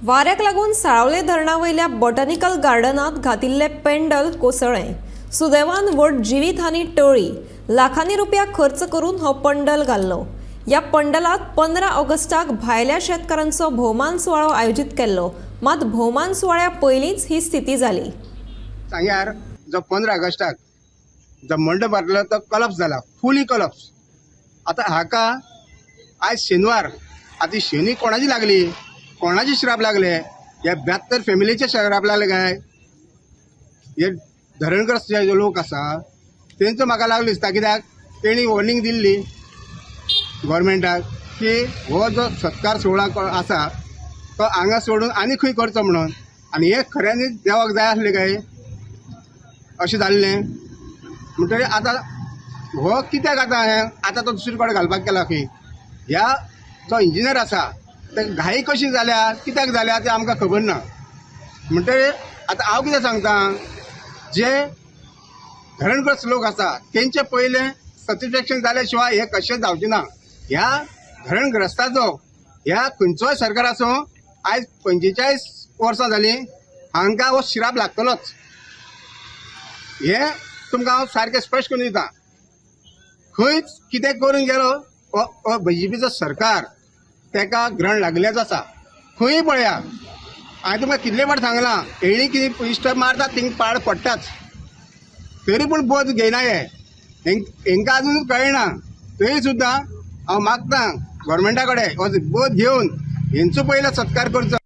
वाऱ्याक लागून साळावले धरणा वयल्या बॉटॅनिकल गार्डनांत घातिल्लें पेंडल कोसळ्ळें. सुदैवान व्हड जिवीत हानी टळ्ळी. लाखांनी रुपया खर्च करून हो पंडल घाल्लो. ह्या पंडलांत 15 ऑगस्टाक भायल्या शेतकारांचो भोवमान सुवाळो आयोजीत केल्लो. मात भोवमान सुवाळ्या पयलींच ही स्थिती जाली. सांग्यार जो 15 ऑगस्टाक जो मंडप घातलो तो कलप्स जाला, फुली कलप्स. आतां हाका आयज शेनवार, आतां शनी कोणाची लागली, कोणाचे श्राप लागले? ह्या 72 फॅमिलीचे श्राप लागले काय हे धरणग्रस्त जे लोक आसा तेंचो म्हाका लागलो दिसता, कित्याक तेणी वॉर्निंग दिल्ली गोवोरमेंटाक की हो जो सत्कार सुवाळा आसा तो हांगा सोडून आनी खंय करचो म्हणून. आनी हें खऱ्यांनीच देवाक जाय आसलें काय अशें जाल्लें? म्हणटगीर आतां हो कित्याक आतां हें आतां तो दुसरे कडेन घालपाक गेला खंय. ह्या जो इंजिनियर आसा ते घाई कशी जाल्या, कित्याक जाल्या तें आमकां खबर ना. म्हणटगीर आतां हांव कितें सांगता, जे धरणग्रस्त लोक आसा तेंचे पयलें सॅटिस्फेक्शन जाल्या शिवाय हें कशेंच जावचें ना. ह्या धरणग्रस्ताचो ह्या खंयचोय सरकार आसूं, आयज 45 वर्सां जालीं हांकां हो शिराप लागतलोच, हें तुमकां हांव सारकें स्पश्ट करून दितां. खंयच कितें करून गेलो हो बीजेपीचो सरकार तेका ग्रहण लागलेंच आसा. खंयूय पळया, हांवें तुमकां कितले फावट सांगलां, हेणी कितें इश्ट मारतात थिंग पाड पडटाच, तरी पूण बोध घेयना हे. हेंकां आजून कळना. तरी सुद्दां हांव मागता गोवोरमेंटा कडेन हो बोध घेवन हेंचो पयलो सत्कार करचो.